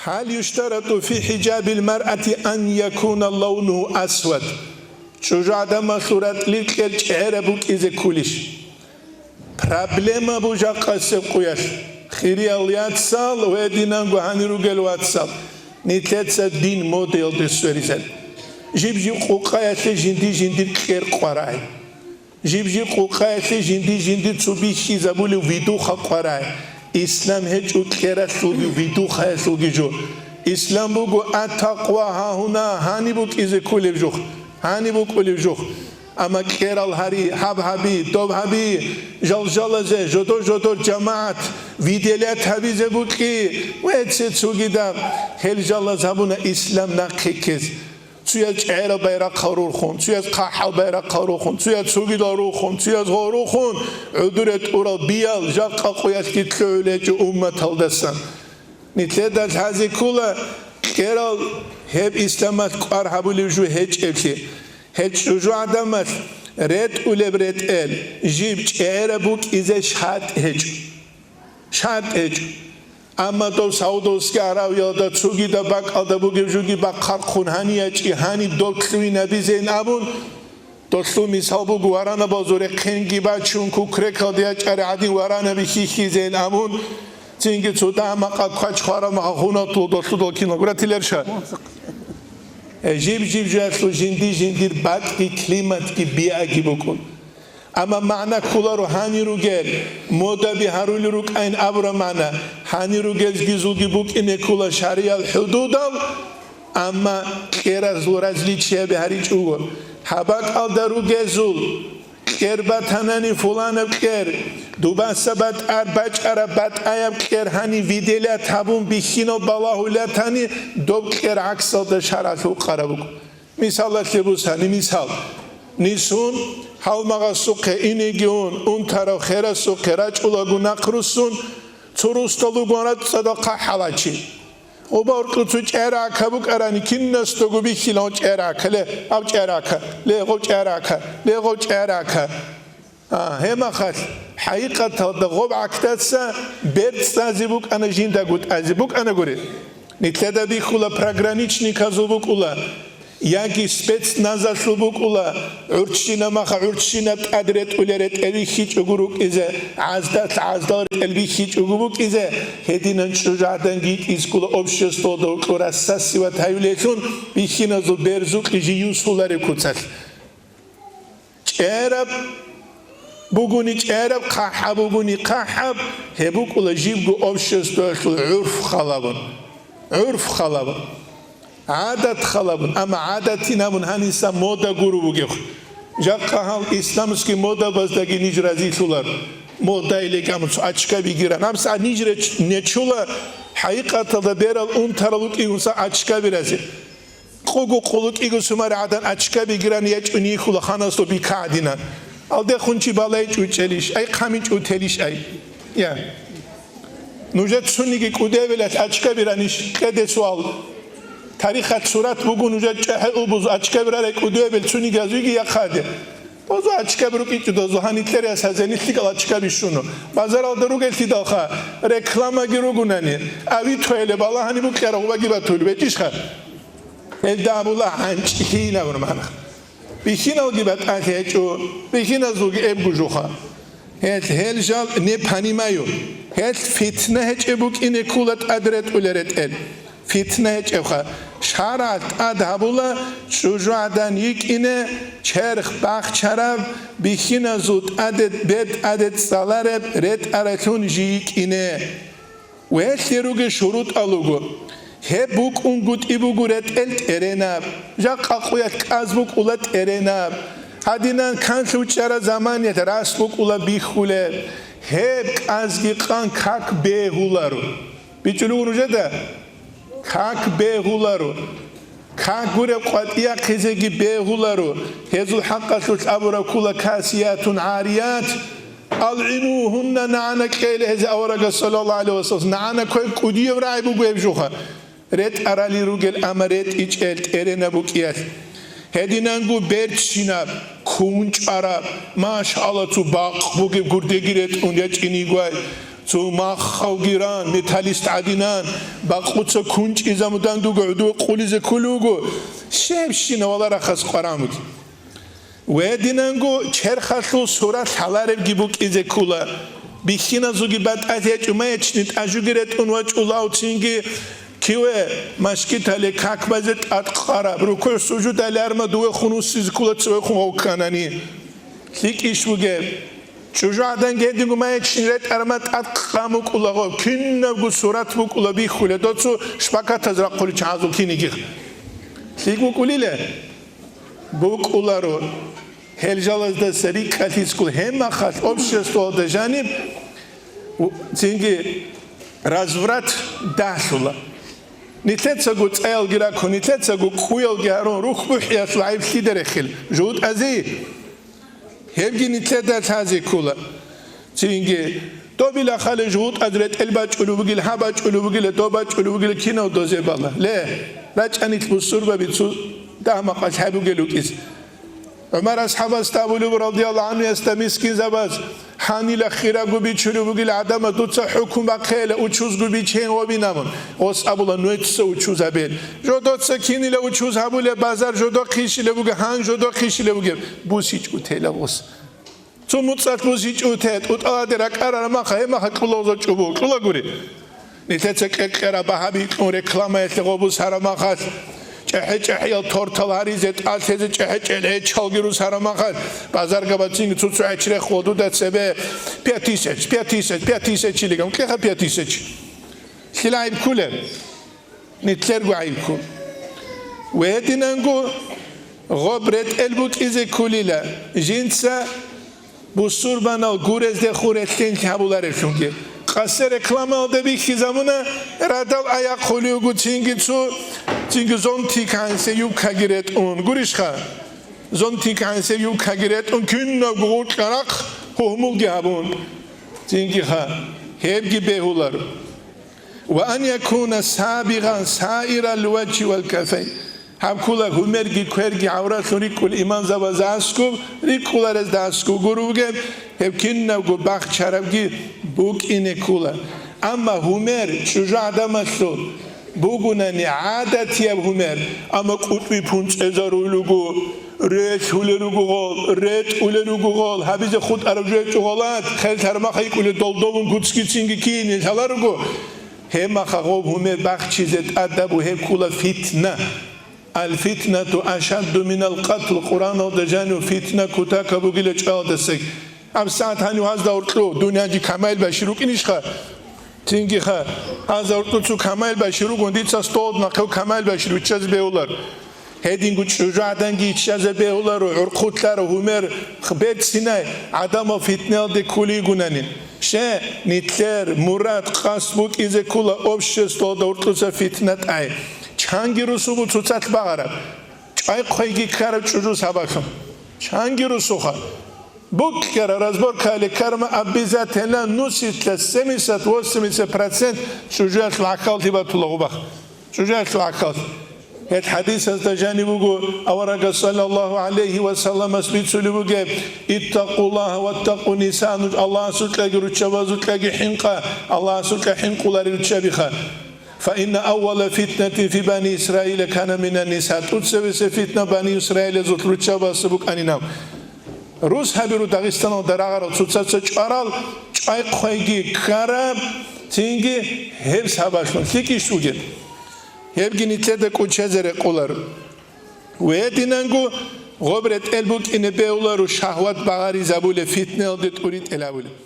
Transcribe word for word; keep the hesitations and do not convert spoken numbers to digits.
هل يشترط في حجاب المرأة أن يكون لونه أسود؟ ЧӀужугӀадамалъул ратӀлил кьер чӀегӀераб букӀизе кколищ? Проблема буго жакъасеб къуялъ. Хириял яцал ва гьединанго гьанир ругел вацал, нилъеца дин модаялде сверизабе. Жиб-жиб къукъаялъе жинди-жиндир кьер къварай. Жиб-жиб къукъаялъе жинди-жинди цо бихьизабулев видуха къварай. Ислам гьечӀо кьералъулги видухаялъулги жо. Ислам буго ат-такъва гьагьуна, гьаниб букӀизе кколеб жух, гьаниб букӀулеб жух. Амма кьерал гьари, гьаб гьаби, доб гьаби, жалжалазе, жодор-жодор жамагӀат, виделят гьабизе букӀи, вецце цогидаб гьел жалаз гьабуна ислам нахъе ккезе. Цояз чӀегӀераб байрахъал рурхун, цояз хъахӀал байрахъал рурхун, цояз цогидал рурхун, цояз гъо рурхун, гӀодоре тӀурал биял жакъа къуялъги лъугӀулечӀо умматалдасан. Нилъеда лъазе ккола кьерал гьеб исламалъ кӀвар гьабулев жо гьечӀеблъи. Гьел чӀужугӀадамалъ ретӀулеб ретӀел жиб чӀегӀераб букӀизе шартӀ гьечӀо. ШартӀ гьечӀо. Амма дов Саудовский Аравиялда цогидаб бакӀалда бугеб жуги бахъархъун гьанияй чи гьаниб доб лъугьинабизейин абун, долъул мисал буго, варанабазул рехъинги бачун, кукрекалде ячӀари гӀадин варанаби хьихьизейин абун, цинги цо дагьа-макъа квач хвараб махахунатул долъудал кинал гуратилерша. Э, жиб-жиб жоялъул жинди-жиндир бакӀги, климатги, биаги букӀун. Амма магӀна кколаро гьанир ругел, модаби гьарулел рукӀайин абураб магӀна, гьанир ругел жгизулги букӀине ккола шариял хӀудудал, амма кьеразул различияби гьаричӀого. Гьаб бакӀалда ругезул, кьер батанани фуланаб кьер, дубаса батӀар бачӀараб батӀаяб кьер гьанив виделят гьабун бихьинал балагьулетани, доб кьер гӀаксалда шаргӀалъ гьукъараб буго. Мисалалъе бусани, мисал. Нисун гьалмагъасухъе инеги ун, унтарав херасухъе рачӀулаго нахъ руссун, цо русдал ругон рацӀцӀадал хъахӀалачи. Гъоба уркьу цо чӀерагӀака букӀарани, кинасдаго бихьила гьав чӀерагӀака, ле, гьав чӀерагӀака, ле, гъов чӀерагӀака, ле, гъов чӀерагӀака. А, гьебмахалъ, хӀакъикъаталда гъоб гӀакдаца берцӀазе букӀана, жиндаго тӀазе букӀанагури. Нилъеда бихьула пограничниказул букӀула, яги спецназалъул букӀула, гӀурччинаб маха гӀурччинаб тӀад ретӀулел ретӀел бихьичӀого рукӀизе, гӀаздалъ гӀаздал ретӀел бихьичӀого букӀизе, гьединан чӀужугӀаданги йитӀизккула обществоялда гьоркьор рассасиват гьаюлелъун бихьиназул берзукъи жий юсулареб куцалъ. ЧӀераб бугони чӀераб, хъахӀаб бугони хъахӀаб, гьеб букӀула жибго обществоялъул гӀурф халабун. ГӀурф халабун. ГӀадат халабун, амма гӀадатин абун гьаниса мода гуро бугеб. Жакъа гьал исламский модабаздаги ниж разилъулар. Мода илигамуц ачка бигиран. Амса ниж реч-, нечула хӀакъикъаталда берал унтарал вукӀигунса ачка биразе. Къугу къулукӀиго сумари гӀадан ачкаби гирани ячӀунейихьула ханасда бика гӀадинан. Алдехун чи балай чӀучӀелищ, ай хъами чӀутелищ ай. Я. Нужер цуниги кӀудевелалъ ачкаби ранищ? Кьеде суал. Тарихат сурат буго нужер чӀахӀи убуз ачкаби рарай кӀудевел цуниги азуйги яхъаде. Бозу ачкаби рукӀичӀо дозу гьанилъер ясазени лъикӀал ачкаби щуну. Базаралда ругелъидалха рекламаги ругунани, авитояле балагьани букӀарагъубаги батулеб гьечӀищха? Гьелда абула гӀанчӀлъинаб, гьурмана. Бихьиналги батӀалъи гьечӀо, бихьиназулги эбгужуха. Гьел, гьел жал не понимаю. Гьел фитна гьечӀеб букӀине ккула тӀад ретӀулел ретӀел. Фитна гьечӀебха. ШаргӀалъ тӀад гьабула чӀужугӀадан йикӀине черх бахчараб, бихьиназул тӀаде бетӀаде цӀалареб ретӀаралъун жий йикӀине. Велъе ругел шурутӀал руго. Гьеб букӀунгутӀи буго ретӀел тӀеренаб, жакъа къуялъ кӀаз букӀула тӀеренаб. Гьадинан канлъи учӀараб заманиялъ рас букӀула бихьулеб. Гьеб кӀазги къан как бегьуларо. БичӀулев нужеда? Как бегьуларо. Как гуреб къватӀияхъизеги бегьуларо. Гьезул хӀакъалъулъ абураб ккула касиятун гӀарият. АлгӀинугьунна, нагӀана кьейла гьезе аварагас, саллаллагьу гӀалайгьи ва саллам, нагӀана квай кӀудияб рагӀи буго гьеб жуха. РетӀарали ругел, амма ретӀичӀел тӀеренаб букӀиялъ. Гьединанго берцинаб, кунчӀараб, машалла, цо бакъ бугеб гурдеги ретӀун ячӀинигвай, Цо махавги ран, металлист гӀадинан, бакъуца кунчӀизабудан дуго гӀодове къулизе кколев вуго, щебщина валарахъас къварамуд. Гьединанго черхалъул сурат лъаларебги букӀизе ккола. Бихьиназулги батӀалъи гьечӀо, маячни тӀажуги ретӀун вачӀула, цинги киве машгитале какбазе тӀад къараб, рукугӀ-сужудалъ арма дувехун вуссизе ккола цевехун гъов кканани. ЛъикӀищ бугеб? ЧӀужугӀадан гьединго маячни ретӀарма тӀад къан букӀула гъов, кинабго сурат букӀула бихьулеб, доцу шпакатаз рахъулел чагӀазул кинигихъ. ЛъикӀ букӀулиле? БукӀуларо. Гьел жалаздаса рикӀкӀалъицӀгул гьебмахалъ обществоялда жаниб у-, цинги разврат дагьлъула. Нилъецаго цӀаялги ракун, нилъецаго кӀуялги гьарун, рухӀ-бухӀиялъул гӀайиб лъида рехил? ЖугьутӀазе? Гьебги нилъеда лъазе ккола. Цинги, добила хъали жугьутӀаз ретӀел бачӀулев вугил, гьаб бачӀулев вугила, доб бачӀулев вугила, кинав дозе бала? Ле, рачӀа нилъ бусурбаби цо дагьмакъалъ гьаб бугел рукӀиз. ГӀумар асхӀабасда абулеб, радияллагьу гӀанхуясда, мискинзабаз, гьанила хирабго бичулев вугил гӀадамаз дуца хӀукму бахъейила, учузго бичейин гъобинабун. Гъос абула, нуеца учуз гьабе. Жодоца кинила учуз гьабулеб, базар жодохъе щилеб бугеб, гьан жодохъе щилеб бугеб. БусичӀутейила гъос. Цо муцӀалъ бусичӀутей, тӀутӀаладе ракӀарараб маха, гьебмаха кьула гъоза чӀубу, кьулагури. Нилъеца кьекъера багьаби кьун рекламаялъе гъобус гьараб махалъ, чӀехӀе-чӀехӀиял тортал гьаризе, тӀалъезе чӀехӀе-чӀехӀел гьечалги рус гьараб махалъ, базаргабацинги цо-цо гьечрех гъодуда цебе пять тысяч, пять тысяч, пять тысяч илиган, кьеха пять тысяч. Лъила гӀайиб ккулеб? Нилъерго гӀайиб ккун. Ва гьединанго гъоб ретӀел букӀизе ккулила, жинца бусурбанал гурезде хурелъин гьабулареблъунги. Къасе рекламаялда бихьизабуна, радал аякъулев вуго цинги цо, цинги зонтик гӀансе юбкаги ретӀун. Гурищха? Зонтик гӀансе юбкаги ретӀун, кинабго гъоркьарахъ гьугьмулги гьабун. Цинги ха, гьебги бегьулар. «Ва ан якуна сабигъан саирал ваджгьи вал кафайн». Гьаб ккула гьумерги кверги гӀавралъун рикӀкӀул имамзабазда аскӀоб, рикӀкӀуларезда аскӀоб гуро бугеб, гьеб кинабго бахчарабги букӀине ккула. Амма гьумер чӀужугӀадамалъул бугунани гӀадатияб гьумер, амма кӀутӀби пун цӀезарулел руго, релъулел руго гъол, ретӀулел руго гъол, гьабизе хутӀараб жо гьечӀо гъолат, хел тармахъ йикӀулел долдолун куцгицинги киине лъаларого, гьебмаха гъоб гьумер бахчизе тӀадабу гьеб ккула фитна. «Ал-фитнату ашадду минал къатл», Къуръаналда жанив фитна кутакаб бугила чӀваялдасаги. АбсагӀат гьанив гьазда гьоркьу дунянги камаил башир рукӀинищха? Цинги ха, гьазда гьоркьу цо камаил башир ругун, дица столд нахъев камаил башир виччазе бегьулар. Гьединго чӀужугӀаданги иччазе бегьуларо, гӀурхъулъаро гьумер, берцинай гӀадамал фитнаялде ккулигунани. Ще, нилъер мурад, къасд букӀизе ккула обществоялда гьоркьуса фитна тӀай. Чанги русуго цоцалъ багъараб, чӀвай-хъвайги ккараб чӀужу сабаблъун. Чанги русуха. Буккара разборкаяле карма обязательно нусилъа семьдесят-восемьдесят процент чӀужуялъул гӀахьаллъи батула гъубах. ЧӀужуялъул гӀахьаллъи. Гьел хӀадисазда жаниб буго, аварагас саллаллагьу гӀалайгьи ва салламас бицулеб бугеб: «Иттакъуллагьа ваттакъу нниса», нуж Аллагьасукьаги руччабазукьаги хӀинкъа, Аллагьасукьа хӀинкъуларел руччабиха. «Фа инна аввала фитнатин фи бани Исраила кана минан ниса», тӀуцебесеб фитна бани Исраилазул руччабаздаса букӀанинаб. Рус гьабиру Дагъистаналда рагъарал цоцаца чӀварал, чӀвай-хъвайги ккараб, цинги гьеб сабаблъун лъикӀищ вугеб? Гьебги нилъеда кӀочезе рекъолар. Гьединанго гъоб ретӀел букӀине бегьуларо шагьват багъаризабулеб, фитнаялде тӀуритӀел гьабулеб.